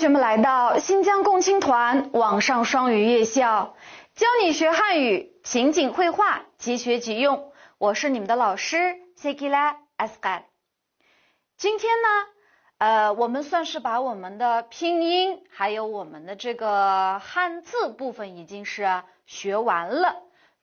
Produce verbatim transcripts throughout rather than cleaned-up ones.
欢迎来到新疆共青团网上双语夜校，教你学汉语，情景会话，即学即用。我是你们的老师 Sekila Asqar。今天呢，呃，我们算是把我们的拼音还有我们的这个汉字部分已经是学完了。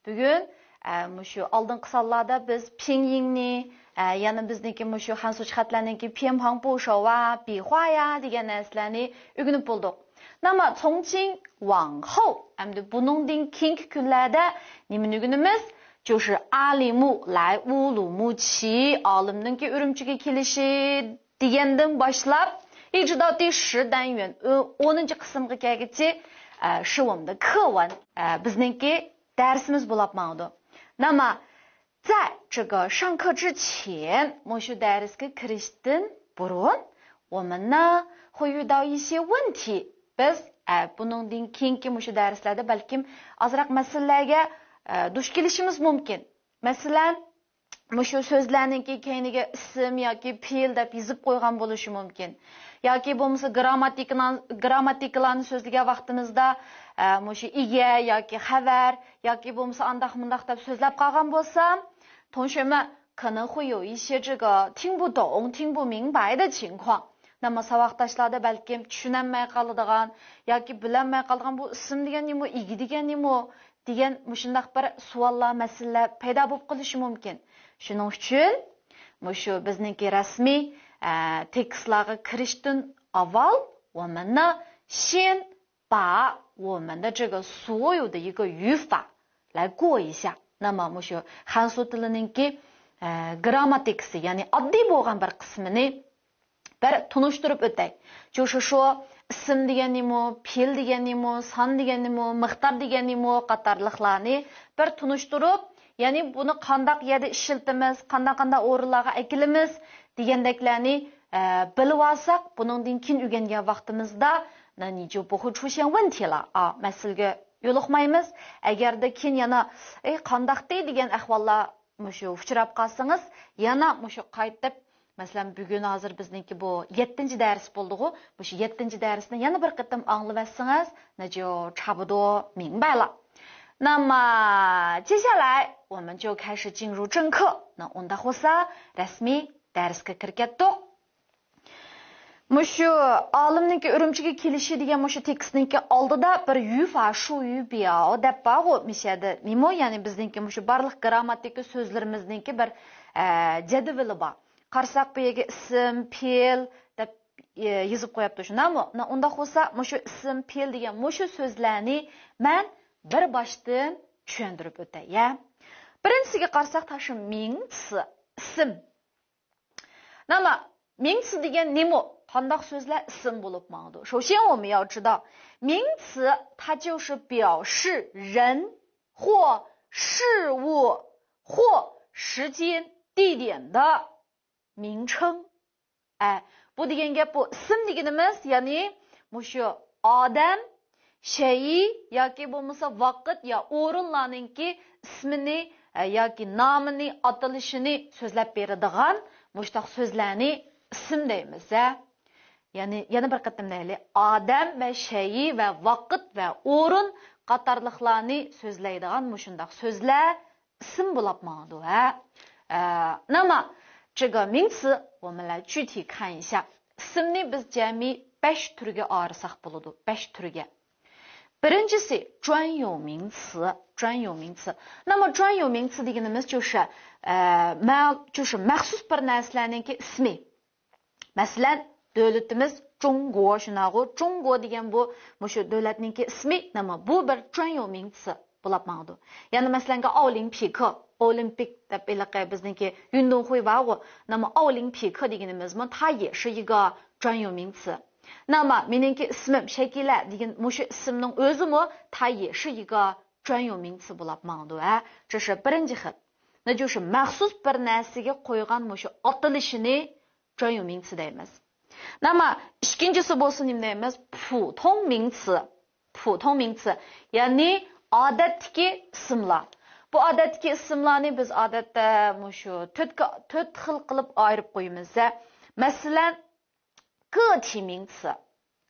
بۈگۈن، ئە، مۇشۇ ئالدىنقى سانلاردا بىز پىڭيىڭنى، ئە، يەنە بىزنىڭكى مۇشۇ خەنزۇچە خەتلەرنىڭكى پيەنپاڭ بۇشاۋا، بىخۇايا دېگەن نەرسىلەرنى ئۆگىنىپ بولدۇق. 那么从今往后، ئەمدى بۇنىڭدىن كېيىنكى كۈنلەردە نېمىنى ئۆگىنىمىز؟ 就是阿里木莱乌鲁木齐 ئالىمنىڭكى ئۈرۈمچىگە كېلىشى دېگەندىن باشلاپ، 一直到第十单元، ئو-، ئونىنچى قىسىمغا كەلگۈچە، ئە، 是我们的课文، ئە، بىزنىڭكى دەرسىمىز بولاپ ماڭىدۇ. 那么在这个上课之前، مۇشۇ دەرسكە كىرىشتىن بۇرۇن، 我们呢会遇到一些问题. بىز، ئە، بۇنىڭدىن كېيىنكى مۇشۇ دەرسلەردە بەلكىم ئازراق مەسىلىلەرگە، ئە، دۇچ كېلىشىمىز مۇمكىن. مەسىلەن، مۇشۇ سۆزلەرنىڭكى كەينىگە ئىسىم ياكى پېئىل دەپ يېزىپ قويغان بولۇشى مۇمكىن. ياكى بولمىسا گرامماتىكىنىڭ-، گرامماتىكىلارنى سۆزلىگەن ۋاقتىمىزدا، ئە، مۇشۇ ئىگە ياكى خەۋەر ياكى بولمىسا ئانداق مۇنداق دەپ سۆزلەپ قالغان بولسام، 同学们可能会有一些这个听不懂、听不明白的情况. 那么 ساۋاقداشلاردا بەلكىم چۈشىنەلمەي قالىدىغان ياكى بىلەلمەي قالىدىغان، بۇ ئىسىم دېگەن نېمە، ئىگە دېگەن نېمە؟ دېگەن مۇشۇنداق بىر سوئاللار، مەسىلىلەر پەيدا بولۇپ قېلىشى مۇمكىن. شۇنىڭ ئۈچۈن مۇشۇ بىزنىڭكى رەسمىي، ئە، تېكىستلارغا كىرىشتىن ئاۋۋال، 我们呢先把我们的这个所有的一个语法来过一下. 那么 مۇشۇ خەنزۇ تىلىنىڭكى، ئە، گرامماتىكىسى، يەنى ئاددىي بولغان بىر قىسمىنى بىر تونۇشتۇرۇپ ئۆتەي. 就是说، ئىسىم دېگەن نېمە، پېئىل دېگەن نېمە، سان دېگەن نېمە، مىقدار دېگەن نېمە قاتارلىقلارنى بىر تونۇشتۇرۇپ، يەنى بۇنى قانداق يەردە ئىشلىتىمىز، قانداق، قانداق ئورۇنلارغا ئەكېلىمىز دېگەندەكلەرنى، ئە، بىلىۋالساق، بۇنىڭدىن كېيىن ئۆگەنگەن ۋاقتىمىزدا 那你就不会出现问题了. ئا، مەسىلىگە يولۇقمايمىز. ئەگەردە كېيىن يەنە، ئەي، قانداقتى دېگەن ئەھۋاللار مۇشۇ ئۇچراپ قالسىڭىز، يەنە مۇشۇ قايتىپ، مەسىلەن، بۈگۈن ھازىر بىزنىڭكى بۇ يەتتىنچى دەرس بولدىغۇ، مۇشۇ يەتتىنچى دەرسنى يەنە بىر قېتىم ئاڭلىۋەتسىڭىز، 那就差不多明白了. 那么接下来我们就开始进入正课. 那 ئۇنداق بولسا، رەسمىي دەرسكە كىرىپ كەتتۇق. مۇشۇ ئالىمنىڭكى ئۈرۈمچىگە كېلىشى دېگەن مۇشۇ تېكىستنىڭكى ئالدىدا بىر 语法术语表 دەپ بارغۇ، مىشەدە نېمە، يەنى بىزنىڭكى مۇشۇ بارلىق گرامماتىكا سۆزلىرىمىزنىڭكى بىر، ئە، جەدۋىلى بار. قارىساق، بۇ يەرگە ئىسىم، پېئىل دەپ، ئە، يېزىپ قويۇپتۇ، شۇنداقمۇ؟ مانا ئۇنداق بولسا، مۇشۇ ئىسىم، پېئىل دېگەن مۇشۇ سۆزلەرنى مەن بىر باشتىن چۈشەندۈرۈپ ئۆتەي، يە. بىرىنچىسىگە قارىساق، تاشۇ 名词، ئىسىم. 那么名词 دېگەن نېمە؟ قانداق سۆزلەر ئىسىم بولۇپ ماڭىدۇ؟ 首先我们要知道，名词它就是表示人或事物或时间地点的名称。 ئە، بۇ دېگەن گەپ، بۇ ئىسىم دېگىنىمىز، يەنى مۇشۇ ئادەم، شەيئى ياكى بولمىسا ۋاقىت يا ئورۇنلارنىڭكى ئىسمىنى، ئە، ياكى نامىنى، ئاتىلىشىنى سۆزلەپ بېرىدىغان مۇشۇنداق سۆزلەرنى ئىسىم دەيمىز، ھە. يەنى يەنە بىر قېتىم دەيلى، ئادەم ۋە شەيئى ۋە ۋاقىت ۋە ئورۇن قاتارلىقلارنى سۆزلەيدىغان مۇشۇنداق سۆزلەر ئىسىم بولاپ ماڭىدۇ، ھە. ئە، 那么这个名词我们来具体看一下. ئىسىمنى بىز جەمئىي بەش تۈرگە ئايرىساق بولىدۇ، بەش تۈرگە. بىرىنچىسى، 专有名词، 专有名词. 那么专有名词 دېگىنىمىز 就是، ئە، مە-، 就是 مەخسۇس بىر نەرسىلەرنىڭكى ئىسمى. مەسىلەن، دۆلىتىمىز جۇڭگو، شۇنداقغۇ؟ جۇڭگو دېگەن بۇ، مۇشۇ دۆلەتنىڭكى ئىسمى، نېمە؟ بۇ بىر 专有名词 بولاپ ماڭىدۇ. يەنە مەسىلەنگە، ئاۋلىڭپىكې، ئولىمپىك دەپ ھېلىقى بىزنىڭكى يۈندۇنخۇي بارغۇ؟ نېمە، ئاۋلىڭپىكې دېگىنىمىزمۇ 它也是一个专有名词. نېمە، مېنىڭكى ئىسمىم شەكىلە دېگەن مۇشۇ ئىسىمنىڭ ئۆزىمۇ 它也是一个专有名词 بولاپ ماڭىدۇ، ھە؟ 这是 بىرىنچى خىل. 那就是 مەخسۇس بىر نەرسىگە قويغان مۇشۇ ئاتىلىشىنى 专有名词 دەيمىز. نېمە، ئىككىنچىسى بولسا نېمە دەيمىز؟ 普通名词. 普通名词. يەنى ئادەتتىكى ئىسىملار. بۇ ئادەتتىكى ئىسىملارنى بىز ئادەتتە مۇشۇ تۆتكە، تۆت خىل قىلىپ ئايرىپ قويىمىز. مەسىلەن، 个体名词.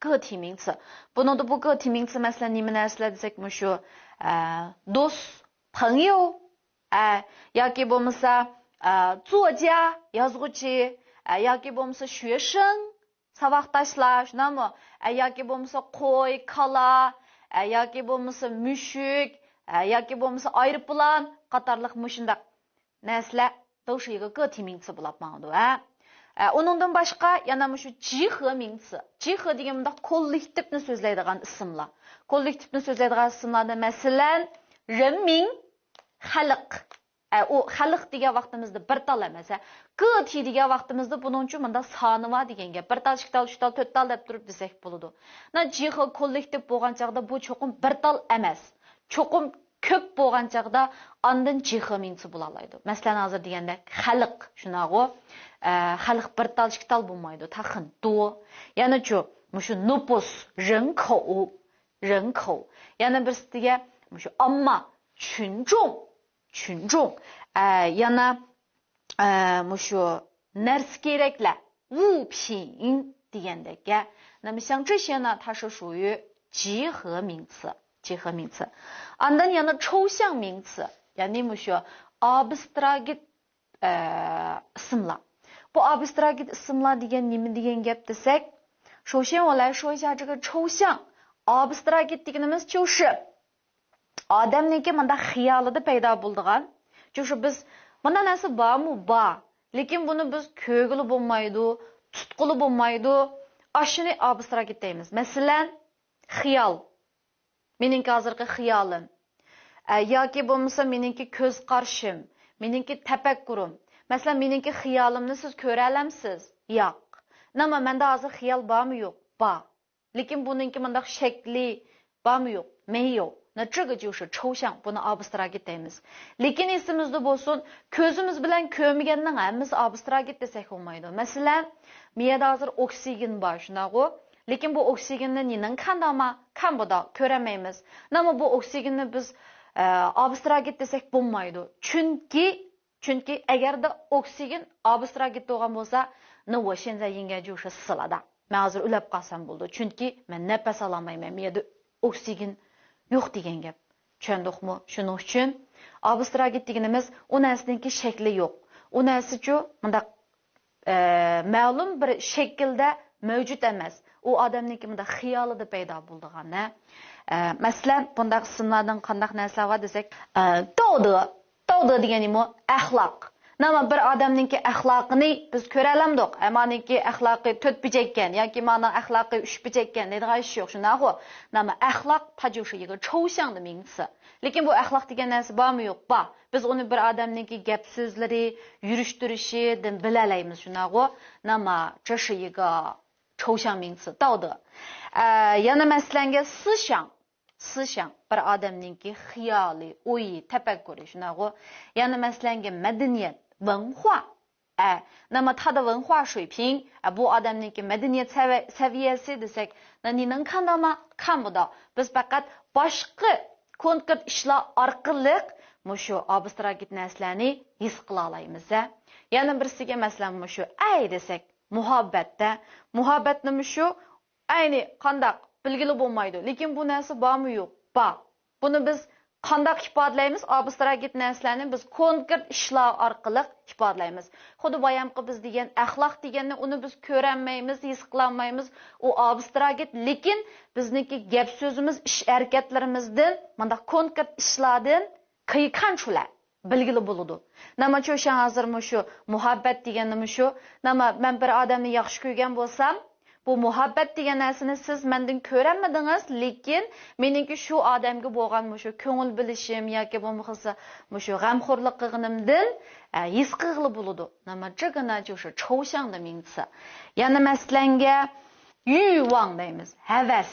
个体名词. بۇنىڭدا بۇ 个体名词 مەسىلەن نېمە نەرسىلەر دېسەك، مۇشۇ، ئە، دوست، 朋友، ئە، ياكى بولمىسا، ئە، 作家، يازغۇچى، ئە، ياكى بولمىسا 学生، ساۋاقداشلار، شۇنداقمۇ؟ ئە، ياكى بولمىسا قوي، كالا، ئە، ياكى بولمىسا مۈشۈك، ئە، ياكى بولمىسا ئايروپىلان قاتارلىق مۇشۇنداق نەرسىلەر 都是一个个体名词 بولاپ ماڭىدۇ، ھە. ئە، ئۇنىڭدىن باشقا يەنە مۇشۇ 集合名词. 集合 دېگەن مۇنداق كوللېكتىپنى سۆزلەيدىغان ئىسىملار. كوللېكتىپنى سۆزلەيدىغان ئىسىملاردا، مەسىلەن، 人民، خەلق. ئە، ئۇ خەلق دېگەن ۋاقتىمىزدا بىر تال ئەمەس، ھە. 个体 دېگەن ۋاقتىمىزدا بۇنىڭ ئۈچۈن مۇنداق سانى بار دېگەن گەپ. بىر تال، ئىككى تال، ئۈچ تال، تۆت تال دەپ تۇرۇپ دېسەك بولىدۇ. 那集合 كوللېكتىپ بولغان چاغدا بۇ چوقۇم بىر تال ئەمەس. چوقۇم كۆپ بولغان چاغدا ئاندىن 集合名词 بولالايدۇ. مەسىلەن، ھازىر دېگەندەك خەلق، شۇنداقغۇ؟ ئە، خەلق بىر تال، ئىككى تال بولمايدۇ، 他很多. يەنىچۇ، مۇشۇ نوپۇس، 人口، 人口. يەنە بىرسىگە مۇشۇ ئامما، 群众، 群众. ئە، يەنە، ئە، مۇشۇ نەرسە كېرەكلەر، 物品 دېگەندەك. 那么像这些呢，它是属于集合名词，集合名词. ئاندىن يەنە 抽象名词، يەنى مۇشۇ ئابستراكت، ئە، ئىسىملار. بۇ ئابستراكت ئىسىملار دېگەن نېمە دېگەن گەپ دېسەك، 首先我来说一下这个抽象. ئابستراكت دېگىنىمىز 就是 ئادەمنىڭكى مۇنداق خىيالىدا پەيدا بولىدىغان، شۇ بىز مۇنداق نەرسە بارمۇ؟ بار. لېكىن بۇنى بىز كۆرگىلى بولمايدۇ، تۇتقىلى بولمايدۇ. ئاشۇنى ئابستراكت دەيمىز. مەسىلەن، خىيال. مېنىڭكى ھازىرقى خىيالىم. ئە، ياكى بولمىسا مېنىڭكى كۆز قارىشىم، مېنىڭكى تەپەككۇرۇم. مەسىلەن، مېنىڭكى خىيالىمنى سىز كۆرەلەمسىز؟ ياق. نېمە، مەندە ھازىر خىيال بارمۇ؟ يوق. بار. لېكىن بۇنىڭكى مۇنداق شەكلى بارمۇ؟ يوق. 没有. 那这个就是抽象، بۇنى ئابستراكت دەيمىز. لېكىن ئېسىمىزدە بولسۇن، كۆزىمىز بىلەن كۆرمىگەننىڭ ھەممىسى ئابستراكت دېسەك بولمايدۇ. مەسىلەن، مىيەدە ھازىر ئوكسىگېن بار، شۇنداقغۇ؟ لېكىن بۇ ئوكسىگېننى 你能看到吗؟ 看不到، كۆرەلمەيمىز. نېمە، بۇ ئوكسىگېننى بىز، ئە، ئابستراكت دېسەك بولمايدۇ. چۈنكى چۈنكى ئەگەردە ئوكسىگېن ئابستراكت بولغان بولسا، 那我现在应该就是死了的. مەن ھازىر ئۆلۈپ قالسام بولىدۇ. چۈنكى مەن نەپەس ئالالمايمەن. مەن يەردە ئوكسىگېن يوق دېگەن گەپ. چۈشەندۇقمۇ؟ شۇنىڭ ئۈچۈن ئابستراكت دېگىنىمىز ئۇ نەرسىنىڭكى شەكلى يوق. ئۇ نەرسىچۇ مۇنداق، ئە، مەلۇم بىر شەكىلدە مەۋجۇت ئەمەس. ئۇ ئادەمنىڭكى مۇنداق خىيالىدا پەيدا بولىدىغان، ھە. ئە، مەسىلەن، بۇنداق ئىسىملاردىن قانداق نەرسىلەر بار دېسەك، ئە، 道德. 道德 دېگەن نېمە؟ ئەخلاق. نېمە، بىر ئادەمنىڭكى ئەخلاقىنى بىز كۆرەلەمدۇق؟ ئە، مانىڭكى ئەخلاقى تۆت بېجەككەن ياكى مانىڭ ئەخلاقى ئۈچ بېجەككەن دەيدىغان ئىش يوق، شۇنداقغۇ؟ نېمە، ئەخلاق 它就是一个抽象的名词. لېكىن بۇ ئەخلاق دېگەن نەرسە بارمۇ؟ يوق، بار. بىز ئۇنى بىر ئادەمنىڭكى گەپ سۆزلىرى، يۈرۈشتۈرۈشىدىن بىلەلەيمىز، شۇنداقغۇ؟ نېمە، 这是一个抽象名词، 道德. ئە، يەنە مەسىلەنگە 思想. 思想، بىر ئادەمنىڭكى خىيالى، ئويى، تەپەككۇرى، شۇنداقغۇ؟ يەنە مەسىلەنگە مەدەنىيەت، 文化. ئە، 那么他的文化水平، ئە، بۇ ئادەمنىڭكى مەدەنىيەت سەۋە-، سەۋىيەسى دېسەك، 那你能看到吗؟ 看不到. بىز پەقەت باشقا كونكرېت ئىشلار ئارقىلىق مۇشۇ ئابستراكت نەرسىلەرنى ھېس قىلالايمىز، ھە. يەنە بىرسىگە، مەسىلەن، مۇشۇ ئەي دېسەك، مۇھەببەتتە، مۇھەببەتنى مۇشۇ ئەينى قانداق بىلگىلى بولمايدۇ، لېكىن بۇ نەرسە بارمۇ؟ يوق، بار. بۇنى بىز قانداق ئىپادىلەيمىز؟ ئابستراكت نەرسىلەرنى بىز كونكرېت ئىشلار ئارقىلىق ئىپادىلەيمىز. خۇددى بايامقى بىز دېگەن ئەخلاق دېگەننى، ئۇنى بىز كۆرەلمەيمىز، ھېس قىلالمايمىز. ئۇ ئابستراكت، لېكىن بىزنىڭكى گەپ سۆزىمىز، ئىش ھەرىكەتلىرىمىزدىن، مۇنداق كونكرېت ئىشلاردىن 可以看出来، بىلگىلى بولىدۇ. نېمە، چۈشەڭ ھازىر مۇشۇ مۇھەببەت دېگەننى مۇشۇ. نېمە، مەن بىر ئادەمنى ياخشى كۆرگەن بولسام، بۇ مۇھەببەت دېگەن نەرسىنى سىز مەندىن كۆرەلمىدىڭىز، لېكىن مېنىڭكى شۇ ئادەمگە بولغان مۇشۇ كۆڭۈل بۆلۈشۈم ياكى بولمىسا مۇشۇ غەمخورلۇق قىلغىنىمدىن، ئە، ھېس قىلغىلى بولىدۇ. نېمە، 这个呢就是抽象的名词. يەنە مەسىلەنگە 欲望 دەيمىز، ھەۋەس.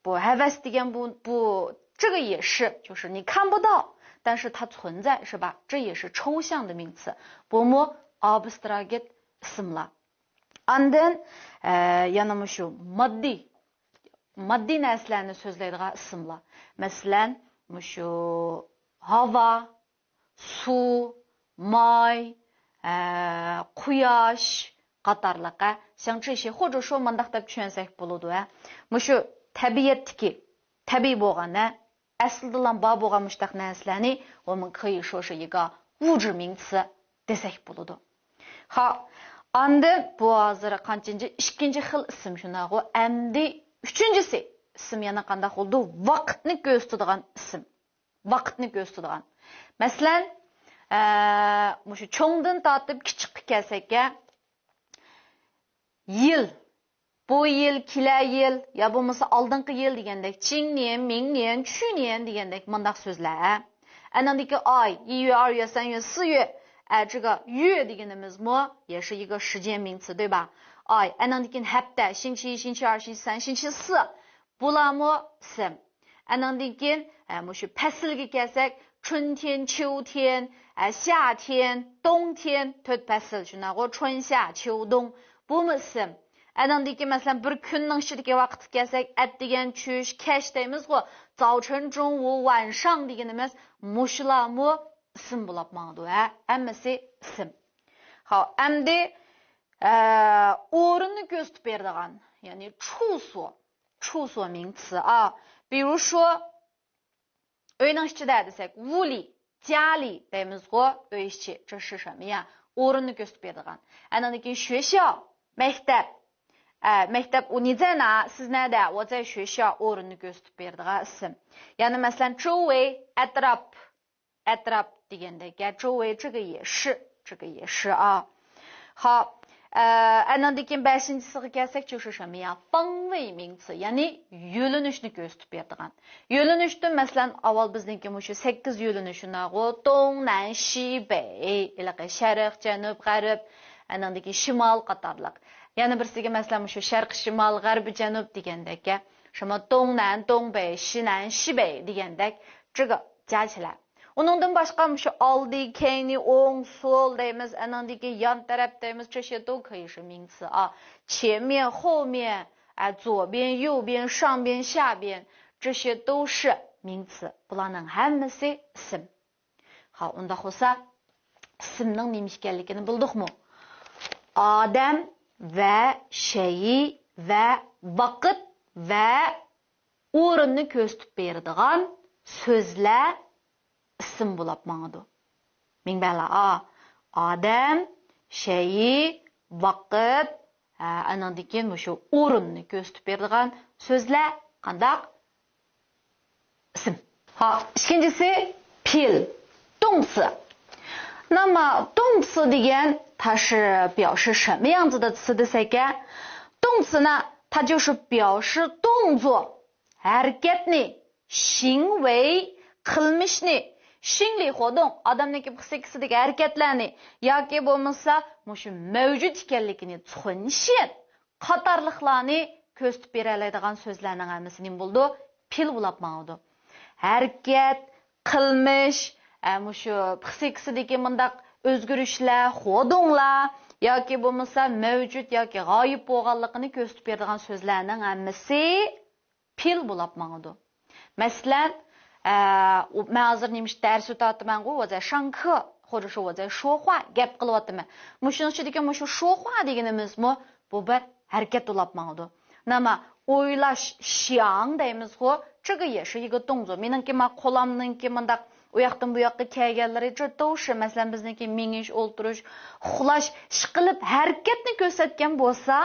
بۇ ھەۋەس دېگەن بۇ، بۇ 这个也是，就是你看不到，但是它存在，是吧？这也是抽象的名词. بۇمۇ ئابستراكت ئىسىملار. ئاندىن، ئە، يەنە مۇشۇ ماددىي، ماددىي نەرسىلەرنى سۆزلەيدىغان ئىسىملار. مەسىلەن، مۇشۇ ھاۋا، سۇ، ماي، ئە، قۇياش، قاتارلىق، ھە، 想这些، 或者说 مانداق دەپ چۈشەنسەك بولىدۇ، ھە. مۇشۇ تەبىئەتتىكى، تەبىئىي بولغان، ھە، ئەسلىدىلا بار بولغان مۇشۇنداق نەرسىلەرنى 我们可以说是一个物质名词 دېسەك بولىدۇ. ھا، ئاندىن بۇ ھازىر قانچىنچى؟ ئىككىنچى خىل ئىسىم شۇنداقغۇ. ئەمدى ئۈچىنچىسى، ئىسىم يەنە قانداق بولىدۇ؟ ۋاقىتنى كۆرسىتىدىغان ئىسىم. ۋاقىتنى كۆرسىتىدىغان. مەسىلەن، ئە، مۇشۇ چوڭدىن تارتىپ كىچىككە كەلسەككە، يىل، بۇ يىل، كېلەر يىل يا بولمىسا ئالدىنقى يىل دېگەندەك، 今年، 明年، 去年 دېگەندەك مانداق سۆزلەر. ئەنىڭدىكى ئاي، 一月، ئاريۈە، 三月، 四月. ئە، 这个月 دېگىنىمىزمۇ 也是一个时间名词، 对吧؟ ئاي، ئەنىڭدىكى ھەپتە، 星期一، 星期二، 星期三، 星期四. بۇلارمۇ ئىسىم. ئەنىڭدىن كېيىن، ئە، مۇشۇ پەسىلگە كەلسەك، 春天، 秋天، ئە، 夏天، 冬天، تۆت پەسىل، شۇنداقغۇ، 春夏秋冬. بۇمۇ ئىسىم. ئەنىڭدىن كېيىن، مەسىلەن، بىر كۈننىڭ ئىچىدىكى ۋاقىتقا كەلسەك، ئەتىگەن، چۈش، كەچ دەيمىزغۇ، 早晨، 中午، 晚上 دېگىنىمىز مۇشۇلارمۇ ئىسىم بولاپ ماڭىدۇ، ھە؟ ھەممىسى ئىسىم. خاپ، ئەمدى، ئە، ئورۇننى كۆرسىتىپ بېرىدىغان، يەنى 处所، 处所名词 ئا. 比如说، ئۆينىڭ ئىچىدە دېسەك، 屋里، 家里 دەيمىزغۇ، ئۆي ئىچى، 这是什么呀؟ ئورۇننى كۆرسىتىپ بېرىدىغان. ئەنىڭدىن كېيىن 学校، مەكتەپ. ئە، مەكتەپ، 你在哪؟ سىز نەدە؟ 我在学校. ئورۇننى كۆرسىتىپ بېرىدىغان ئىسىم. يەنە مەسىلەن، 周围، ئەتراپ. ئەتراپ دېگەندەك، 周围 这个也是، 这个也是 ئا. خاپ، ئە، ئەنىڭدىن كېيىن بەشىنچىسىگە كەلسەك، 就是什么呀؟ 方位名词، يەنى يۆنىلىشنى كۆرسىتىپ بېرىدىغان. يۆنىلىشتىن، مەسىلەن، ئاۋۋال بىزنىڭكى مۇشۇ سەككىز يۆنىلىش شۇنداقغۇ، 东南西北، ھېلىقى شەرق، جەنۇب، غەرب، ئەنىڭدىن كېيىن شىمال قاتارلىق. يەنە بىرسىگە، مەسىلەن، مۇشۇ شەرقىي شىمال، غەربىي جەنۇب دېگەندەك، 什么东南东北، 西南西北 دېگەندەك، 这个加起来. ئۇنىڭدىن باشقا مۇشۇ ئالدى، كەينى، ئوڭ، سول دەيمىز، ئەنىڭدىن كېيىن يان تەرەپ دەيمىز، 这些都可以是名词 ئا. 前面، 后面، ئە، 左边، 右边، 上边، 下边، 这些都是名词. بۇلارنىڭ ھەممىسى ئىسىم. ھا، ئۇنداق بولسا، ئىسىمنىڭ نېمە ئىكەنلىكىنى بىلدۇقمۇ؟ ئادەم ۋە شەيئى ۋە ۋاقىت ۋە ئورۇننى كۆرسىتىپ بېرىدىغان سۆزلەر ئىسىم بولاپ ماڭىدۇ. مىڭبەلا ئا، ئادەم، شەيئى، ۋاقىت، ھە، ئانىڭدىن كېيىن مۇشۇ ئورۇننى كۆرسىتىپ بېرىدىغان سۆزلەر قانداق؟ ئىسىم. ھا، ئىككىنچىسى پىل، 动词. 那么动词 دېگەن 它是表示什么样子的词 دېسەككە، 动词呢，它就是表示动作، ھەرىكەتنى، 行为، قىلمىشنى، 心理活动، ئادەمنىڭكى پسىخىكىسىدىكى ھەرىكەتلەرنى ياكى بولمىسا مۇشۇ مەۋجۇت ئىكەنلىكىنى، 存现 قاتارلىقلارنى كۆرسىتىپ بېرەلەيدىغان سۆزلەرنىڭ ھەممىسى نېمە بولىدۇ؟ پىل بولاپ ماڭىدۇ. ھەرىكەت، قىلمىش، ئە، مۇشۇ پسىخىكىسىدىكى مۇنداق ئۆزگىرىشلەر، خودۇڭلار ياكى بولمىسا مەۋجۇت ياكى غايىب بولغانلىقىنى كۆرسىتىپ بېرىدىغان سۆزلەرنىڭ ھەممىسى پىل بولاپ ماڭىدۇ. مەسىلەن، ئە، ئۇ، مەن ھازىر نېمە ئىش دەرس ئۆتۈۋاتىمەنغۇ، 我在上课، 或者说 我在说话، گەپ قىلىۋاتىمەن. مۇشۇنىڭ ئىچىدىكى مۇشۇ 说话 دېگىنىمىزمۇ بۇ بىر ھەرىكەت بولاپ ماڭىدۇ. نېمە، ئويلاش، 想 دەيمىزغۇ، 这个也是一个动作. مېنىڭكى ما قولامنىڭكى مۇنداق ئۇ ياقتىن بۇ ياققا كەلگەنلىرى، 这都是، مەسىلەن، بىزنىڭكى مېڭىش، ئولتۇرۇش، ئۇخلاش، ئىشقىلىپ ھەرىكەتنى كۆرسەتكەن بولسا،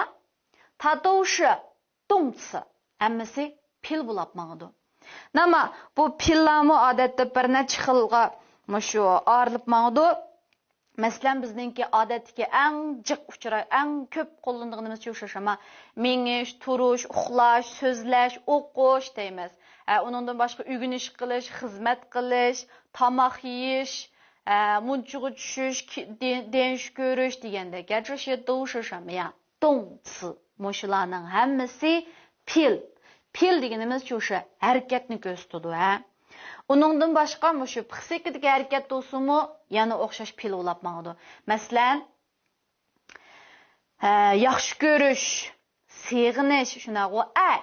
它都是 动词، ھەممىسى پىل بولاپ ماڭىدۇ. نېمە، بۇ پىللارمۇ ئادەتتە بىر نەچچە خىلغا مۇشۇ ئايرىلىپ ماڭىدۇ. مەسىلەن، بىزنىڭكى ئادەتتىكى ئەڭ جىق ئۇچراي، ئەڭ كۆپ قوللىنىدىغىنىمىز شۇ، شۇ شۇما، مېڭىش، تۇرۇش، ئۇخلاش، سۆزلەش، ئوقۇش دەيمىز. ئە، ئۇنىڭدىن باشقا ئۆگىنىش قىلىش، خىزمەت قىلىش، تاماق يېيىش، ئە، مۇنچىغا چۈشۈش، كى-، دى-، دېنىش كۆرۈش دېگەندەك. 这些都是什么呀؟ 动词. مۇشۇلارنىڭ ھەممىسى پىل. پىل دېگىنىمىز شۇ، شۇ ھەرىكەتنى كۆرسىتىدۇ، ھە. ئۇنىڭدىن باشقا مۇشۇ پسىخىكىدىكى ھەرىكەت بولسىمۇ يەنە ئوخشاش پىل بولاپ ماڭىدۇ. مەسىلەن، ھە، ياخشى كۆرۈش، سېغىنىش، شۇنداقغۇ، ئەي،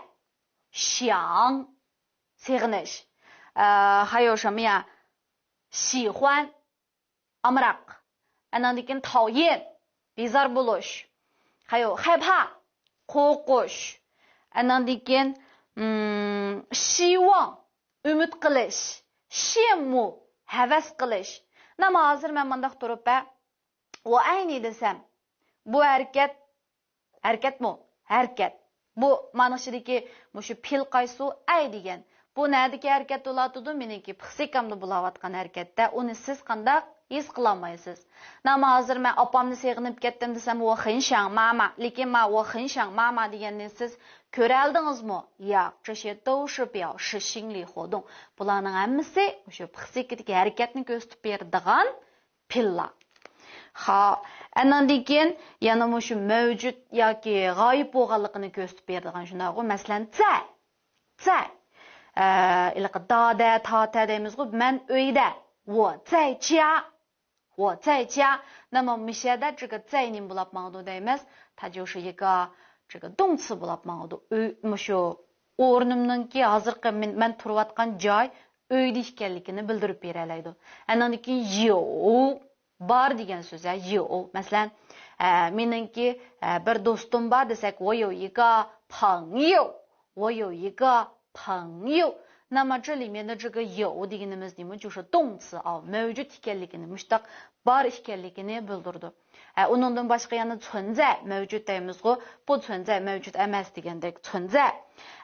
想، سېغىنىش. ئە، 还有什么呀؟ 喜欢، ئامراق. ئانىڭدىن كېيىن 讨厌، بىزار بولۇش. 还有害怕، قورقۇش. ئاندىن كېيىن، م، 希望، ئۈمىد قىلىش. 羡慕، ھەۋەس قىلىش. نېمە ھازىر مەن مۇنداق تۇرۇپ، ھە، ۋو ئەينى دېسەم، بۇ ھەرىكەت، ھەرىكەتمۇ؟ ھەرىكەت. بۇ مانا ئىچىدىكى مۇشۇ پېئىل قايسى؟ ئەي دېگەن. بۇ نەدىكى ھەرىكەت بولاتىدۇ؟ مېنىڭكى پىخسىكامدا بولاۋاتقان ھەرىكەتتە. ئۇنى سىز قانداق ھېس قىلالمايسىز؟ نېمە ھازىر مەن ئاپامنى سېغىنىپ كەتتىم دېسەم، ۋو خېن شياڭ ماما، لېكىن ما ۋو خېن شياڭ ماما دېگەننى سىز كۆرەلدىڭىزمۇ؟ ياق، 这些都是表示心理活动. بۇلارنىڭ ھەممىسى مۇشۇ پىخسىكىدىكى ھەرىكەتنى كۆرسىتىپ بېرىدىغان پېئىللار. خا، ئاندىن كېيىن يەنە مۇشۇ مەۋجۇت ياكى غايىب بولغانلىقىنى كۆرسىتىپ بېرىدىغان شۇنداقغۇ؟ مەسىلەن، 在، 在. ئە، ھېلىقى دادە، تاتە دەيمىزغۇ، مەن ئۆيدە. 我在家. 我在家. نېمە مۇشۇ يەردە 这个在 نېمە بولاپ ماڭىدۇ دەيمىز؟ 它就是一个这个动词 بولاپ ماڭىدۇ. ئۆي، مۇشۇ ئورنۇمنىڭكى ھازىرقى مەن، مەن تۇرۇۋاتقان جاي ئۆيدە ئىكەنلىكىنى بىلدۈرۈپ بېرەلەيدۇ. ئاندىن كېيىن 有، بار دېگەن سۆز، ھە، 有. مەسىلەن، ئە، مېنىڭكى، ئە، بىر دوستۇم بار دېسەك، 我有一个朋友. 我有一个朋友. نېمە 这里面的这个 有 دېگىنىمىز نېمە؟ 就是动词 ئا، مەۋجۇت ئىكەنلىكىنى، مۇشۇنداق بار ئىكەنلىكىنى بىلدۈرىدۇ. ئە، ئۇنىڭدىن باشقا يەنە 存在، مەۋجۇت دەيمىزغۇ، بۇ 存在 مەۋجۇت ئەمەس دېگەندەك 存在.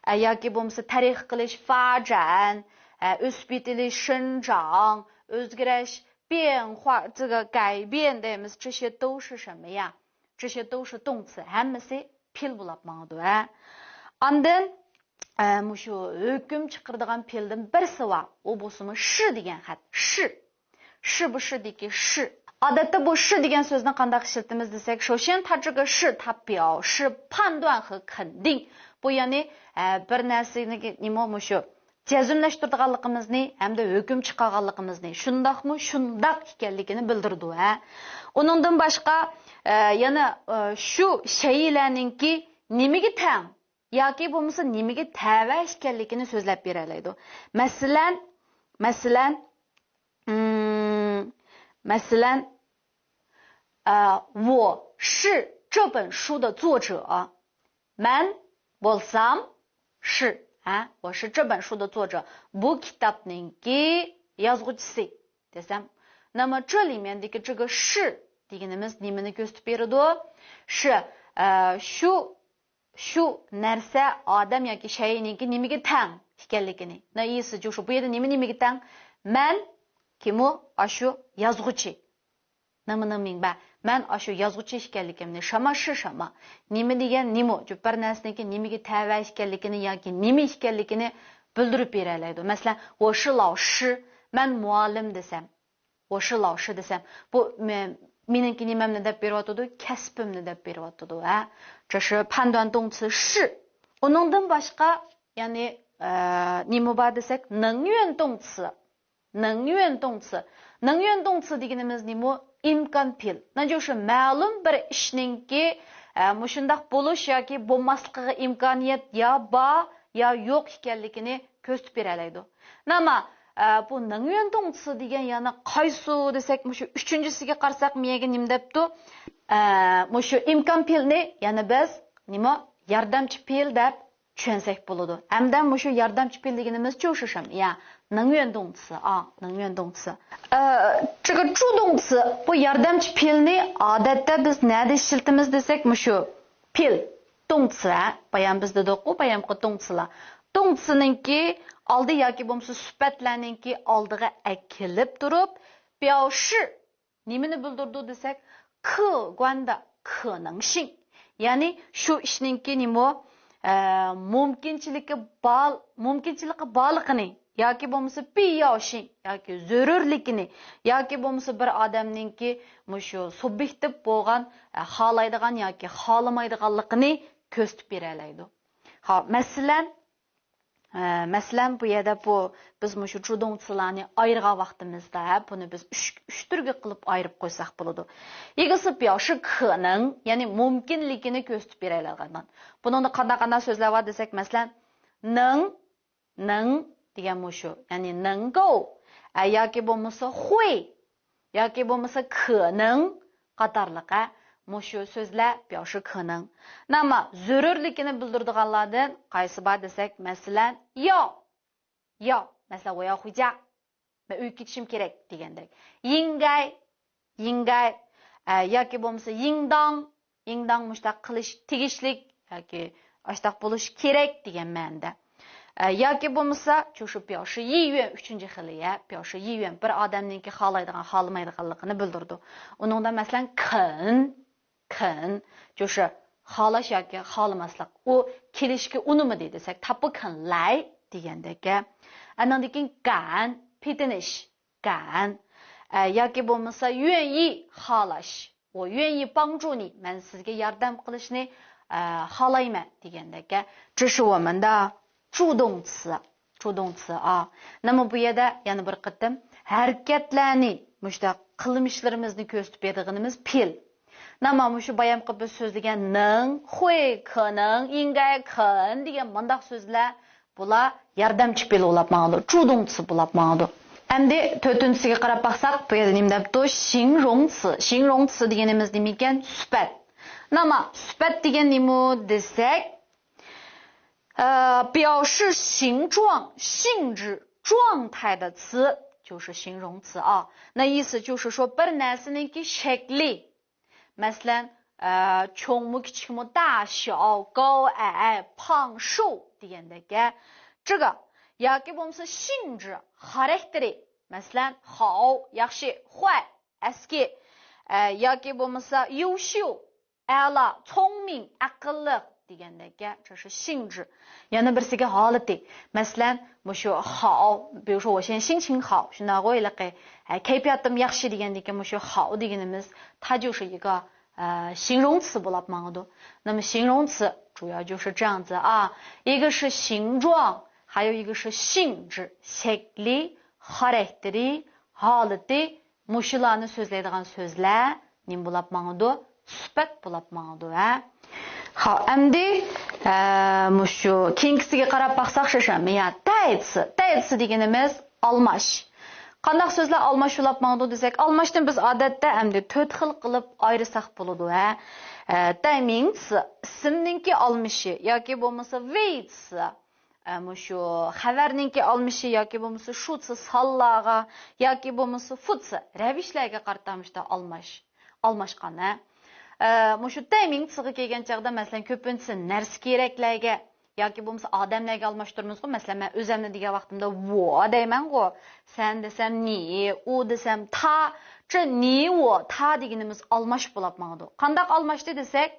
ئە، ياكى بولمىسا تەرەققىي قىلىش، 发展، ئە، ئۆسۈپ يېتىلىش، 生长، ئۆزگىرىش، 变化، 这个改变 دەيمىز. 这些都是什么呀؟ 这些都是动词. ھەممىسى پېئىل بولاپ ماڭىدۇ، ھە. ئاندىن، ئە، مۇشۇ ھۆكۈم چىقىرىدىغان پېئىلدىن بىرسى بار. ئۇ بولسىمۇ 是 دېگەن خەت. 是. 是不是 دىكى 是. ئادەتتە بۇ 是 دېگەن سۆزنى قانداق ئىشلىتىمىز دېسەك، 首先它这个 是 它表示判断和肯定. بۇ يەنى، ئە، بىر نەرسىنى نېمە مۇشۇ جەزملەشتۈرىدىغانلىقىمىزنى ھەمدە ھۆكۈم چىقارغانلىقىمىزنى، شۇنداقمۇ شۇنداق ئىكەنلىكىنى بىلدۈرىدۇ، ھە. ئۇنىڭدىن باشقا، ئە، يەنە، ئە، شۇ شەيئىلەرنىڭكى نېمىگە تەڭ ياكى بولمىسا نېمىگە تەۋە ئىكەنلىكىنى سۆزلەپ بېرەلەيدۇ. مەسىلەن، مەسىلەن، ئىم، مەسىلەن، ئە، 我是这本书的作者. مەن بولسام، 是، ھە، 我是这本书的作者. بۇ كىتابنىڭكى يازغۇچىسى دېسەم، نېمە 这里面دىكى 这个是 دېگىنىمىز نېمىنى كۆرسىتىپ بېرىدۇ؟ 是، ئە، شۇ، شۇ نەرسە، ئادەم ياكى شەيئىنىڭكى نېمىگە تەڭ ئىكەنلىكىنى. 那意思就是 بۇ يەردە نېمە نېمىگە تەڭ؟ مەن كىمۇ؟ ئاشۇ يازغۇچى. 那么能明白 مەن ئاشۇ يازغۇچى ئىكەنلىكىمنى، 什么是什么. نېمە دېگەن نېمە؟ بىر نەرسىنىڭكى نېمىگە تەۋە ئىكەنلىكىنى ياكى نېمە ئىكەنلىكىنى بىلدۈرۈپ بېرەلەيدۇ. مەسىلەن، 我是老师، مەن مۇئەللىم دېسەم، 我是老师 دېسەم، بۇ مە-، مېنىڭكى نېمەمنى دەپ بېرىۋاتىدۇ؟ كەسپىمنى دەپ بېرىۋاتىدۇ، ھە. 这是判断动词 是. ئۇنىڭدىن باشقا، يەنى، ئە، نېمە بار دېسەك، 能源动词. 能源动词. 能源动词 دېگىنىمىز نېمە؟ ئىمكان پېئىل. 那就是 مەلۇم بىر ئىشنىڭكى، ئە، مۇشۇنداق بولۇش ياكى بولماسلىقىغا ئىمكانىيەت يا بار، يا يوق ئىكەنلىكىنى كۆرسىتىپ بېرەلەيدۇ. نېمە، ئە، بۇ 能源动词 دېگەن يەنە قايسى دېسەك، مۇشۇ ئۈچىنچىسىگە قارىساق، مىيەگە نېمە دەپتۇ؟ ئە، مۇشۇ ئىمكان پېئىلنى يەنە بىز نېمە؟ ياردەمچى پېئىل دەپ چۈشەنسەك بولىدۇ. ھەمدە مۇشۇ ياردەمچى پېئىل دېگىنىمىز 就是什么呀؟ 能源动词 ئا، 能源动词. ئە، 这个助动词 بۇ ياردەمچى پېئىلنى ئادەتتە بىز نەدە ئىشلىتىمىز دېسەك، مۇشۇ پېئىل، 动词 ھە؟ بايام بىز دېدۇققۇ، بايامقى 动词لار. 动词نىڭكى ئالدى ياكى بولمىسا سۈپەتلەرنىڭكى ئالدىغا ئەكېلىپ تۇرۇپ، 表示 نېمىنى بىلدۈرىدۇ دېسەك، 客观的可能性. يەنى شۇ ئىشنىڭكى نېمە؟ ئە، مۇمكىنچىلىكى بار، مۇمكىنچىلىكى بارلىقىنى ياكى بولمىسا 必要性 ياكى زۆرۈرلۈكىنى ياكى بولمىسا بىر ئادەمنىڭكى مۇشۇ سۇبيېكتىپ بولغان، ئە، خالايدىغان ياكى خالىمايدىغانلىقىنى كۆرسىتىپ بېرەلەيدۇ. ھا، مەسىلەن، ئە، مەسىلەن، بۇ يەردە بۇ، بىز مۇشۇ 助动词 لارنى ئايرىغان ۋاقتىمىزدا، ھە، بۇنى بىز ئۈچ، ئۈچ تۈرگە قىلىپ ئايرىپ قويساق بولىدۇ. 一个是表示可能، يەنى مۇمكىنلىكىنى كۆرسىتىپ بېرەلەيدىغان. بۇنىڭدا قانداق، قانداق سۆزلەر بار دېسەك، مەسىلەن، 能، 能 دېگەن مۇشۇ، يەنى 能够، ئە، ياكى بولمىسا 会، ياكى بولمىسا 可能 قاتارلىق، ھە. مۇشۇ سۆزلەر 表示可能. ناما زۆرۈرلۈكىنى بىلدۈرىدىغانلاردىن قايسى بار دېسەك، مەسىلەن، 要، 要، مەسىلەن، 我要回家، مەن ئۆيگە كېتىشىم كېرەك دېگەندەك. 应该، 应该، ئە، ياكى بولمىسا 应当، 应当 مۇشتاق قىلىش تېگىشلىك ياكى ئاشتاق بولۇش كېرەك دېگەن مەنىدە. ئە، ياكى بولمىسا، 就是表示意愿 ئۈچىنچى خىلى، يە، 表示意愿 بىر ئادەمنىڭكى خالايدىغان، خالىمايدىغانلىقىنى بىلدۈرىدۇ. ئۇنىڭدا، مەسىلەن، 肯، 肯، 就是 خالاش ياكى خالىماسلىق. ئۇ كېلىشكە ئۇنىمىدى دېسەك، 他不肯来 دېگەندەك. ئەنىڭدىن كېيىن 赶، پېتىنىش، 赶. ئە، ياكى بولمىسا 愿意، خالاش. 我愿意帮助你، مەن سىزگە ياردەم قىلىشنى، ئە، خالايمەن دېگەندەك. 这是我们的 助动词، 助动词 ئا. نېمە بۇ يەردە يەنە بىر قېتىم ھەرىكەتلەرنى، مۇشۇنداق قىلمىشلىرىمىزنى كۆرسىتىپ بېرىدىغىنىمىز پېئىل. نېمە مۇشۇ بايامقى بىز سۆزلىگەن 能، 会، 可能، 应该، 肯 دېگەن مۇنداق سۆزلەر، بۇلار ياردەمچى پېئىل بولاپ ماڭىدۇ، 助动词 بولاپ ماڭىدۇ. ئەمدى تۆتىنچىسىگە قاراپ باقساق، بۇ يەردە نېمە دەپتۇ؟ 形容词. 形容词 دېگىنىمىز نېمە ئىكەن؟ سۈپەت. نېمە سۈپەت دېگەن نېمە دېسەك، 呃，表示形状、性质、状态的词就是形容词啊。那意思就是说， بىر نەرسىنىڭكى شەكلى. مەسىلەن، ئە، چوڭمۇ، كىچىكمۇ، 大小، 高矮، 胖瘦 دېگەندەك. 这个 ياكى بولمىسا 性质، خاراكتېرى. مەسىلەن، 好، ياخشى، 坏، ئەسكى، ئە، ياكى بولمىسا 优秀، ئەلا، 聪明، ئەقىللىق دېگەندەك، 这是性质. يەنە بىرسىگە ھالىتى. مەسىلەن، مۇشۇ 好، 比如说我现在心情好، شۇنداقغۇ ھېلىقى، ھە، كەيپىياتىم ياخشى دېگەندىكىن مۇشۇ 好 دېگىنىمىز 它就是一个، ئە، 形容词 بولاپ ماڭىدۇ. 那么形容词主要就是这样子啊，一个是形状，还有一个是性质، شەكلى، خاراكتېرى، ھالىتى، مۇشۇلارنى سۆزلەيدىغان سۆزلەر نېمە بولاپ ماڭىدۇ؟ سۈپەت بولاپ ماڭىدۇ، ھە؟ خاپ، ئەمدى، ئە، مۇشۇ كېيىنكىسىگە قاراپ باقساق، شۇ، شۇ، مىيا، 代词، 代词 دېگىنىمىز ئالماش. قانداق سۆزلەر ئالماش بولاپ ماڭىدۇ دېسەك، ئالماشنى بىز ئادەتتە ئەمدى تۆت خىل قىلىپ ئايرىساق بولىدۇ، ھە؟ ئە، 代名词، ئىسىمنىڭكى ئالمىشى ياكى بولمىسا 谓词. ئە، مۇشۇ خەۋەرنىڭكى ئالمىشى ياكى بولمىسا 数词 سانلارغا ياكى بولمىسا 副词 رەۋىشلەرگە قارىتا مۇشۇنداق ئالماش، ئالماشقان، ھە. ئە، مۇشۇ 代名词 غا كەلگەن چاغدا، مەسىلەن، كۆپىنچىسى نەرسە كېرەكلەرگە ياكى بولمىسا ئادەملەرگە ئالماشتۇرىمىزغۇ. مەسىلەن، مەن ئۆزەمنى دېگەن ۋاقتىمدا 我 دەيمەنغۇ، سەن دېسەم 你، ئۇ دېسەم 他، 这你我他 دېگىنىمىز ئالماش بولاپ ماڭىدۇ. قانداق ئالماشتى دېسەك،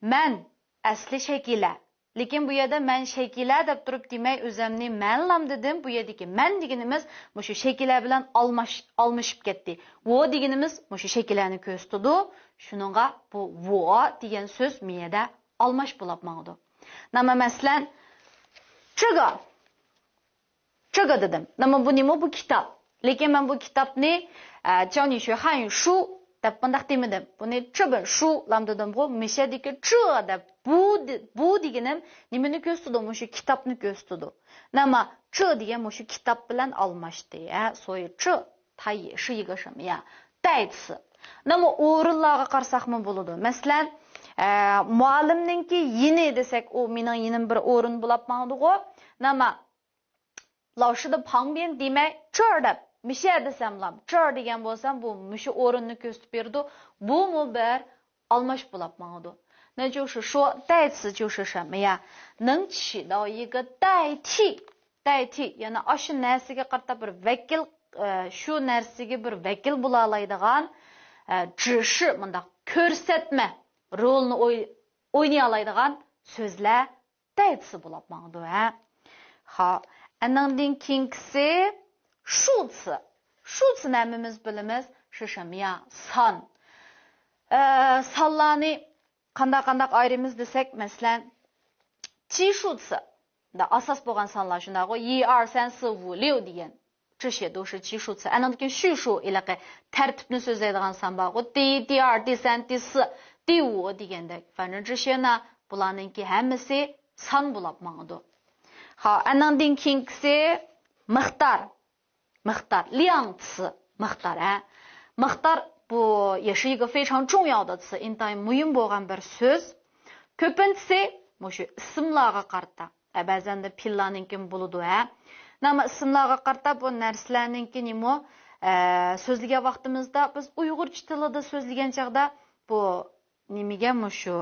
مەن ئەسلى شەكىلە. لېكىن بۇ يەردە مەن شەكىلە دەپ تۇرۇپ دېمەي، ئۆزەمنى مەنلام دېدىم. بۇ يەردىكى مەن دېگىنىمىز مۇشۇ شەكىلە بىلەن ئالماش-، ئالمىشىپ كەتتى. 我 دېگىنىمىز مۇشۇ شەكىلەنى كۆرسىتىدۇ. شۇنىڭغا بۇ 我 دېگەن سۆز مۇ يەردە ئالماش بولاپ ماڭىدۇ. نېمە مەسىلەن، 这个 这个 دېدىم. نېمە بۇ نېمە؟ بۇ كىتاب. لېكىن مەن بۇ كىتابنى، ئە، 教你学汉语书 دەپ مۇنداق دېمىدىم. بۇنى 这本书 لام دېدىمغۇ. مۇشۇ يەردىكى 这 دەپ، بۇ دې-، بۇ دېگىنىم نېمىنى كۆرسىتىدۇ؟ مۇشۇ كىتابنى كۆرسىتىدۇ. نېمە 这 دېگەن مۇشۇ كىتاب بىلەن ئالماشتى، ھە؟ 所以这它也是一个什么呀？代词. نېمە ئورۇنلارغا قارىساقمۇ بولىدۇ. مەسىلەن، ئە، مۇئەللىمنىڭكى يېنى دېسەك، ئۇ مېنىڭ يېنىم بىر ئورۇن بولاپ ماڭىدىغۇ. نېمە 老师的旁边 دېمەي، 这儿 دەپ، مۇشۇ يەر دېسەملا، 这儿 دېگەن بولسام، بۇ مۇشۇ ئورۇننى كۆرسىتىپ بېرىدۇ. بۇمۇ بىر ئالماش بولاپ ماڭىدۇ. 那就是说，代词就是什么呀？能起到一个代替، 代替، يەنى ئاشۇ نەرسىگە قارىتا بىر ۋەكىل، ئە، شۇ نەرسىگە بىر ۋەكىل بولالايدىغان، ئە، 指示، مۇنداق كۆرسەتمە رولىنى ئوي-، ئوينىيالايدىغان سۆزلەر 代词 بولاپ ماڭىدۇ، ھە. خاپ، ئەنىڭدىن كېيىنكىسى 数词. 数词 نېمىمىز بىلىمىز؟ 是什么呀؟ سان. ئە، سانلارنى قانداق-قانداق ئايرىيمىز دېسەك، مەسىلەن، 奇数词. دا ئاساس بولغان سانلار شۇنداقغۇ، 一二三四五六 دېگەن. 这些都是奇数词. ئەنىڭدىن كېيىن 序数 ھېلىقى تەرتىپنى سۆزلەيدىغان سان بارغۇ. 第一، 第二، 第三، 第四، 第五 دېگەندەك. 反正这些呢، بۇلارنىڭكى ھەممىسى سان بولاپ ماڭىدۇ. خاپ، ئەنىڭدىن كېيىنكىسى مىقدار. مىقدار، 量词، مىقدار، ھە. مىقدار بۇ 也是一个非常重要的词، ئىنتايىن مۇھىم بولغان بىر سۆز. كۆپىنچىسى مۇشۇ ئىسىملارغا قارىتا. ئە، بەزەندە پېئىللارنىڭكىمۇ بولىدۇ، ھە. نېمە ئىسىملارغا قارىتا بۇ نەرسىلەرنىڭكى نېمە، ئە، سۆزلىگەن ۋاقتىمىزدا بىز ئۇيغۇرچە تىلىدا سۆزلىگەن چاغدا بۇ نېمىگە مۇشۇ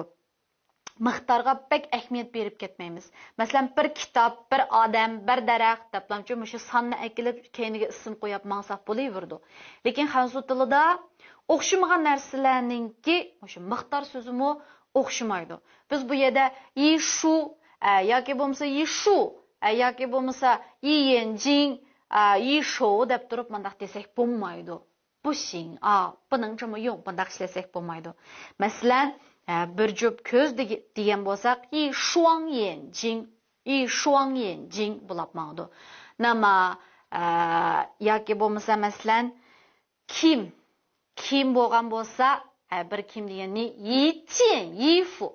مىقدارغا بەك ئەھمىيەت بېرىپ كەتمەيمىز. مەسىلەن، بىر كىتاب، بىر ئادەم، بىر دەرەخ دەپلامچۇ مۇشۇ ساننى ئەكېلىپ كەينىگە ئىسىم قويۇپ ماڭساق بولۇۋېرىدۇ. لېكىن خەنزۇ تىلىدا ئوخشىمىغان نەرسىلەرنىڭكى مۇشۇ مىقدار سۆزىمۇ ئوخشىمايدۇ. بىز بۇ يەردە يىشۇ، ئە، ياكى بولمىسا يىشۇ، ئە، ياكى بولمىسا يىيەنجىڭ، ئە، يىشۇ دەپ تۇرۇپ مۇنداق دېسەك بولمايدۇ. بۇشىڭ، ئا، بۇنىڭچىمۇ يوق، بۇنداق ئىشلەتسەك بولمايدۇ. مەسىلەن، ئە، بىر جۈپ كۆز دېگە-، دېگەن بولساق، يىشۇاڭ يەنجىڭ، يىشۇاڭ يەنجىڭ بولاپ ماڭىدۇ. نېمە، ئە، ياكى بولمىسا، مەسىلەن، كىيىم، كىيىم بولغان بولسا، ئە، بىر كىيىم دېگەننى يىچىن يىفۇ،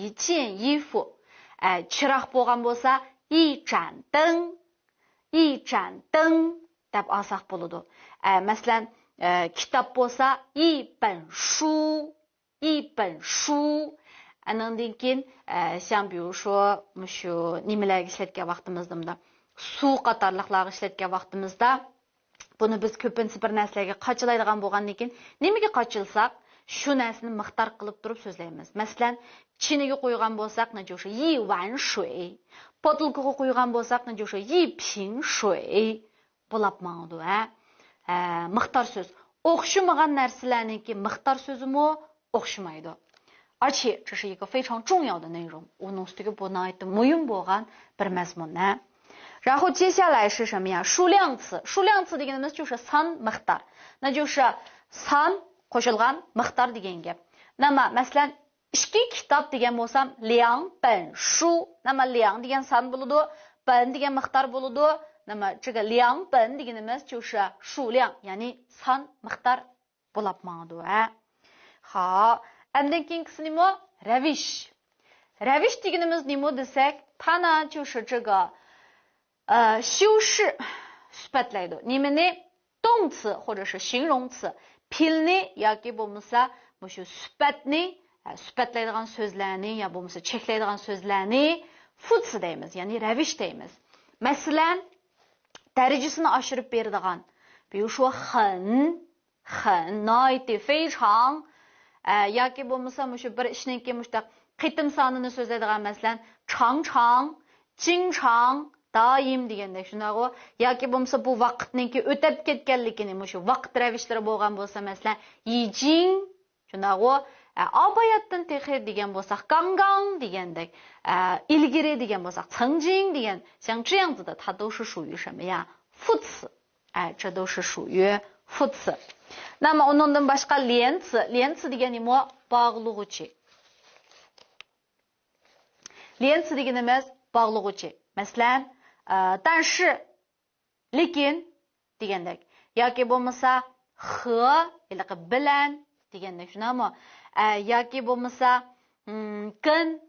يىچىن يىفۇ. ئە، چىراغ بولغان بولسا، يىچەن دېڭ، يىچەن دېڭ دەپ ئالساق بولىدۇ. ئە، مەسىلەن، ئە، كىتاب بولسا، يىپەن شۇ، يىپەن شۇ. ئانىڭدىن كېيىن، ئە، شياڭبيۇشۇ، مۇشۇ نېمىلەرگە ئىشلەتكەن ۋاقتىمىزدا، مۇنداق سۇ قاتارلىقلارغا ئىشلەتكەن ۋاقتىمىزدا، بۇنى بىز كۆپىنچە بىر نەرسىلەرگە قاچىلايدىغان بولغاندىن كېيىن، نېمىگە قاچىلىساق، شۇ نەرسىنى مىقدار قىلىپ تۇرۇپ سۆزلەيمىز. مەسىلەن، چىنىگە قويغان بولساق، نەجۇشى يى ۋەن شۇي، پوتۇلكىغا قويغان بولساق، نەجۇشى يى پىڭ شۇي بولاپ ماڭىدۇ، ھە؟ ھە، مىقدار سۆز. ئوخشىمىغان نەرسىلەرنىڭكى مىقدار سۆزىمۇ ئوخشىمايدۇ. 而且这是一个非常重要的内容. ئۇنىڭ ئۈستىگە بۇ ناھايىتى مۇھىم بولغان بىر مەزمۇن، ھە. 然后接下来是什么呀؟数量词. 数量词 دېگىنىمىز شۇ سان مىقدار. 那就是 سان قوشۇلغان مىقدار دېگەن گەپ. نېمە، مەسىلەن، ئىككى كىتاب دېگەن بولسام، 两本书. نېمە، 两 دېگەن سان بولىدۇ، 本 دېگەن مىقدار بولىدۇ. نېمە، 这个 两本 دېگىنىمىز شۇ 数量، يەنى سان مىقدار بولاپ ماڭىدۇ، ھە. خا، ئەندىن كېيىنكىسى نېمە؟ رەۋىش. رەۋىش دېگىنىمىز نېمە دېسەك، تانا چۇشى چىگا، ئە، 修饰، سۈپەتلەيدۇ. نېمىنى؟ 动词 或者是形容词. پېئىلنى ياكى بولمىسا مۇشۇ سۈپەتنى، ئە، سۈپەتلەيدىغان سۆزلەرنى يا بولمىسا چەكلەيدىغان سۆزلەرنى 副词 دەيمىز، يەنى رەۋىش دەيمىز. مەسىلەن، دەرىجىسىنى ئاشۇرۇپ بېرىدىغان، 比如说很، 很، ناھايىتى، 非常، ئە، ياكى بولمىسا مۇشۇ بىر ئىشنىڭكى مۇشۇنداق قېتىم سانىنى سۆزلەيدىغان، مەسىلەن، 常常، 经常، دائىم دېگەندەك، شۇنداقغۇ؟ ياكى بولمىسا بۇ ۋاقىتنىڭكى ئۆتەپ كەتكەنلىكىنى، مۇشۇ ۋاقىت رەۋىشلىرى بولغان بولسا، مەسىلەن، 已经، شۇنداقغۇ؟ ئە، ئا، باياتتىن تېخى دېگەن بولساق، 刚刚 دېگەندەك، ئە، ئىلگىرى دېگەن بولساق، 曾经 دېگەن، 像这样子的，它都是属于什么呀？副词。 ئە، 这都是属于副词. 那么 ئۇنىڭدىن باشقا 连词، 连词 دېگەن نېمە؟ باغلىغۇچى. 连词 دېگىنىمىز باغلىغۇچى. مەسىلەن، ئە، 但是، لېكىن دېگەندەك. ياكى بولمىسا 和، ھېلىقى بىلەن دېگەندەك، شۇنداقمۇ؟ ئە، ياكى بولمىسا، م، 跟،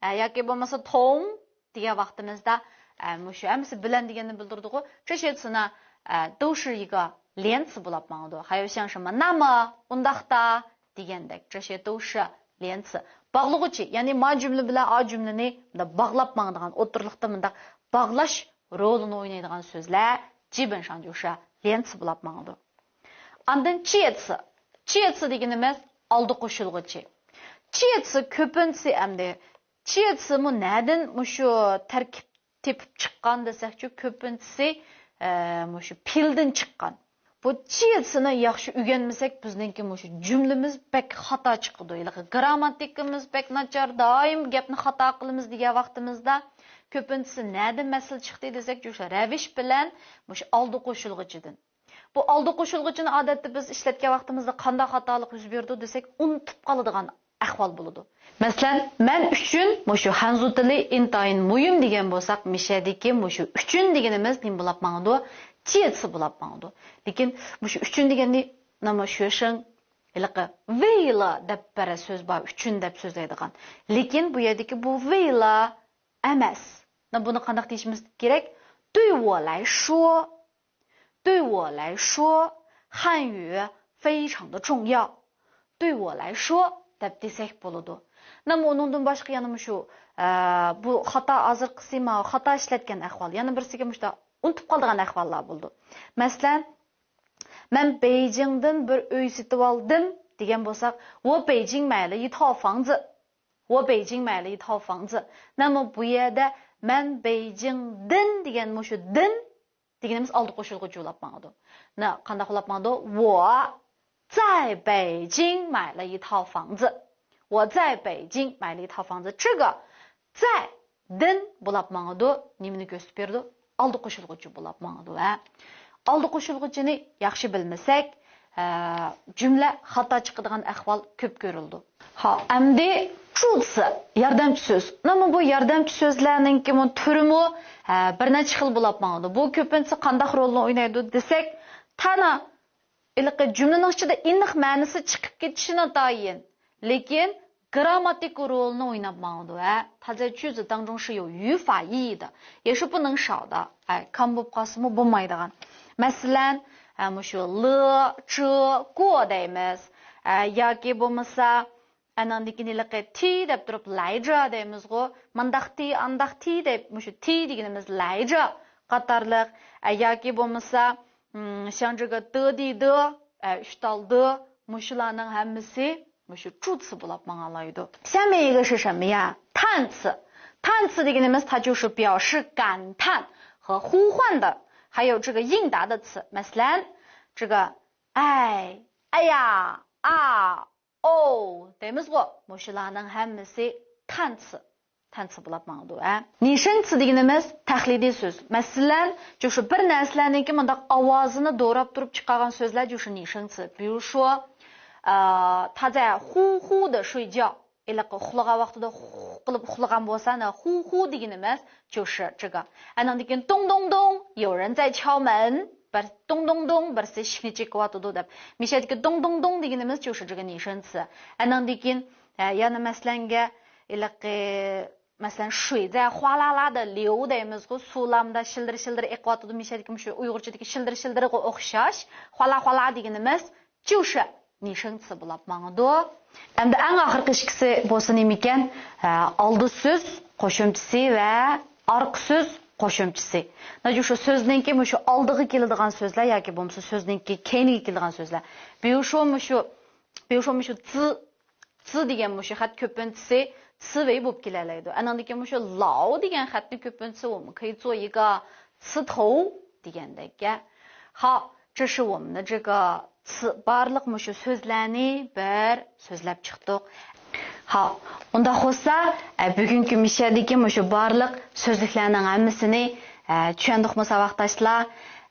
ئە، ياكى بولمىسا 同 دېگەن ۋاقتىمىزدا، ئە، مۇشۇ ھەممىسى بىلەن دېگەننى بىلدۈرىدىغۇ. 这些词呢، ئە، 都是一个连词 بولاپ ماڭىدۇ. 还有像什么، 那么، ئۇنداقتا دېگەندەك. 这些都是连词. باغلىغۇچى، يەنى ما جۈملە بىلەن ئا جۈملىنى مۇنداق باغلاپ ماڭىدىغان، ئوتتۇرىلىقتا مۇنداق باغلاش رولىنى ئوينايدىغان سۆزلەر 基本上就是连词 بولاپ ماڭىدۇ. ئاندىن 介词. 介词 دېگىنىمىز ئالدى قوشۇلغۇچى. 介词 كۆپىنچىسى ئەمدى، 介词 مۇ نەدىن مۇشۇ تەركىب تېپىپ چىققان دېسەكچۇ، كۆپىنچىسى، ئە، مۇشۇ پېئىلدىن چىققان. بۇ 介词 نى ياخشى ئۆگەنمىسەك، بىزنىڭكى مۇشۇ جۈملىمىز بەك خاتا چىقىدۇ. ھېلىقى گرامماتىكىمىز بەك ناچار، دائىم گەپنى خاتا قىلىمىز دېگەن ۋاقتىمىزدا، كۆپىنچىسى نەدىن مەسىلە چىقتى دېسەك، شۇ رەۋىش بىلەن مۇشۇ ئالدى قوشۇلغۇچىدىن. بۇ ئالدى قوشۇلغۇچىنى ئادەتتە بىز ئىشلەتكەن ۋاقتىمىزدا قانداق خاتالىق يۈز بېرىدۇ دېسەك، ئۇنتۇپ قالىدىغان ئەھۋال بولىدۇ. مەسىلەن، مەن ئۈچۈن مۇشۇ خەنزۇ تىلى ئىنتايىن مۇھىم دېگەن بولساق، مىشەدىكى مۇشۇ ئۈچۈن دېگىنىمىز نېمە بولاپ ماڭىدۇ؟ 介词 بولاپ ماڭىدۇ. لېكىن مۇشۇ ئۈچۈن دېگەننى، نېمە، شۆشىڭ، ھېلىقى 为了 دەپ بىرەر سۆز بار، ئۈچۈن دەپ سۆزلەيدىغان. لېكىن بۇ يەردىكى بۇ 为了 ئەمەس. بۇنى قانداق دېيىشىمىز كېرەك؟ 对我来说. 对我来说، 汉语非常的重要. 对我来说 دەپ دېسەك بولىدۇ. نەمە ئۇنىڭدىن باشقا يەنە مۇشۇ، ئە، بۇ خاتا ھازىرقىسى ماۋۇ خاتا ئىشلەتكەن ئەھۋال. يەنە بىرسىگە مۇشۇنداق ئۇنتۇپ قالىدىغان ئەھۋاللار بولىدۇ. مەسىلەن، مەن بېيجىڭدىن بىر ئۆي سېتىۋالدىم دېگەن بولساق، 我北京买了一套房子. 我北京买了一套房子. نەمە بۇ يەردە مەن بېيجىڭدىن دېگەن مۇشۇ دىن دېگىنىمىز ئالدى قوشۇلغۇچى بولاپ ماڭىدۇ. نە، قانداق بولاپ ماڭىدۇ؟ 我在北京买了一套房子. 我在北京买了一套房子. 这个在 دىن بولاپ ماڭىدۇ. نېمىنى كۆرسىتىپ بېرىدۇ؟ ئالدى قوشۇلغۇچى بولاپ ماڭىدۇ، ھە. ئالدى قوشۇلغۇچىنى ياخشى بىلمىسەك، ئە، جۈملە خاتا چىقىدىغان ئەھۋال كۆپ كۆرۈلىدۇ. ھا، ئەمدى 助词، ياردەمچى سۆز. نېمە بۇ ياردەمچى سۆزلەرنىڭكىمۇ تۈرىمۇ، ئە، بىر نەچچە خىل بولاپ ماڭىدۇ. بۇ كۆپىنچە قانداق رولنى ئوينايدۇ دېسەك، تانا ھېلىقى جۈملىنىڭ ئىچىدە ئېنىق مەنىسى چىقىپ كېتىشى ناتايىن، لېكىن گرامماتىكا رولىنى ئويناپ ماڭىدۇ، ھە. 它在句子当中是有语法意义的，也是不能少的. ئەي، كام بولۇپ قالسىمۇ بولمايدىغان. مەسىلەن، ئە، مۇشۇ ل، ج، گ دەيمىز. ئە، ياكى بولمىسا، ئەنىڭدىن كېيىن ھېلىقى تى دەپ تۇرۇپ، 来着 دەيمىزغۇ. مانداق تى، ئانداق تى دەپ، مۇشۇ تى دېگىنىمىز 来着 قاتارلىق. ئە، ياكى بولمىسا، م، 像这个 د، د، د، ئە، ئۈچ تال د، مۇشۇلارنىڭ ھەممىسى مۇشۇ 助词 بولاپ ماڭالايدۇ. 下面一个是什么呀؟ 叹词. 叹词 دېگىنىمىز 它就是表示感叹和呼唤的，还有这个应答的词。 مەسىلەن، 这个 ئەي، ئەييا، ئا، ئوۋ دەيمىزغۇ، مۇشۇلارنىڭ ھەممىسى 叹词. 叹词 بولاپ ماڭىدۇ، ھە. 拟声词 دېگىنىمىز تەقلىدىي سۆز. مەسىلەن، شۇ بىر نەرسىلەرنىڭكى مۇنداق ئاۋازىنى دوراپ تۇرۇپ چىقارغان سۆزلەر شۇ 拟声词. 比如说، ئە، 他在呼呼地睡觉. ھېلىقى ئۇخلىغان ۋاقتىدا خۇ قىلىپ ئۇخلىغان بولسا، 呼呼 دېگىنىمىز 就是这个. ئەنىڭدىن كېيىن 咚咚咚，有人在敲门. بىر 咚咚咚، بىرسى ئىشىكنى چېكىۋاتىدۇ دەپ. مىشەدىكى 咚咚咚 دېگىنىمىز 就是这个 拟声词. ئەنىڭدىن كېيىن، ئە، يەنە مەسىلەنگە، ھېلىقى، مەسىلەن، 水在哗啦啦地流 دەيمىزغۇ، سۇلامدا شىلدىر-شىلدىر ئېقىۋاتىدۇ. مىشەدىكى مۇشۇ ئۇيغۇرچىدىكى شىلدىر-شىلدىرغا ئوخشاش. 哗啦哗啦 دېگىنىمىز 就是 نىشانچىسى بولاپ ماڭىدۇ. ئەمدى ئەڭ ئاخىرقى ئىككىسى بولسا نېمىكەن؟ ھە، ئالدى سۆز قوشۇمچىسى ۋە ئارقا سۆز قوشۇمچىسى. ناجۇ شۇ سۆزنىڭكى مۇشۇ ئالدىغا كېلىدىغان سۆزلەر ياكى بولمىسا سۆزنىڭكى كەينىگە كېلىدىغان سۆزلەر. بىيۇشۇ مۇشۇ، بىيۇشۇ مۇشۇ 子، 子 دېگەن مۇشۇ خەت كۆپىنچىسى 词尾 بولۇپ كېلەلەيدۇ. ئەنىڭدىن كېيىن مۇشۇ 老 دېگەن خەتنى كۆپىنچىسى 我们可以做一个 词头 دېگەندەك. ھا، 这是我们的这个词، بارلىق مۇشۇ سۆزلەرنى بىر سۆزلەپ چىقتۇق. ھا، ئۇنداق بولسا، ئە، بۈگۈنكى مىشەدىكى مۇشۇ بارلىق سۆزلۈكلەرنىڭ ھەممىسىنى، ئە، چۈشەندۇقمۇ ساۋاقداشلار؟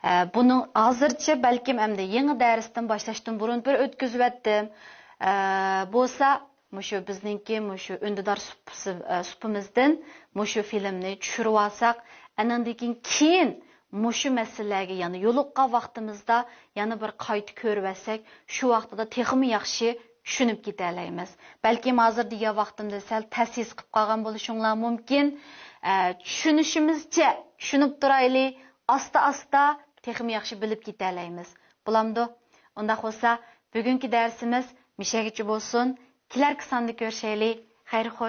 ئە، بۇنىڭ ھازىرچە بەلكىم ئەمدى يېڭى دەرستىن باشلاشتىن بۇرۇن بىر ئۆتكۈزۈۋەتتىم. ئە، بولسا، مۇشۇ بىزنىڭكى مۇشۇ ئۈندىدار سۇپىسى-، ئە، سۇپىمىزدىن مۇشۇ فىلىمنى چۈشۈرۈۋالساق، ئەنىڭدىن كېيىن، كېيىن مۇشۇ مەسىلىلەرگە يەنە يولۇققان ۋاقتىمىزدا يەنە بىر قايتا كۆرۈۋەتسەك، شۇ ۋاقتىدا تېخىمۇ ياخشى چۈشىنىپ كېتەلەيمىز. بەلكىم ھازىر دېگەن ۋاقتىمدا سەل تەس ھېس قىلىپ قالغان بولۇشۇڭلار مۇمكىن. ئە، چۈشىنىشىمىزچە چۈشىنىپ تۇرايلى، ئاستا-ئاستا تېخىمۇ ياخشى بىلىپ كېتەلەيمىز. بولامدۇ؟ ئۇنداق بولسا، بۈگۈنكى دەرسىمىز مىشەگىچە بولسۇن. كېلەركى ساندا كۆرۈشەيلى. خەير خوش.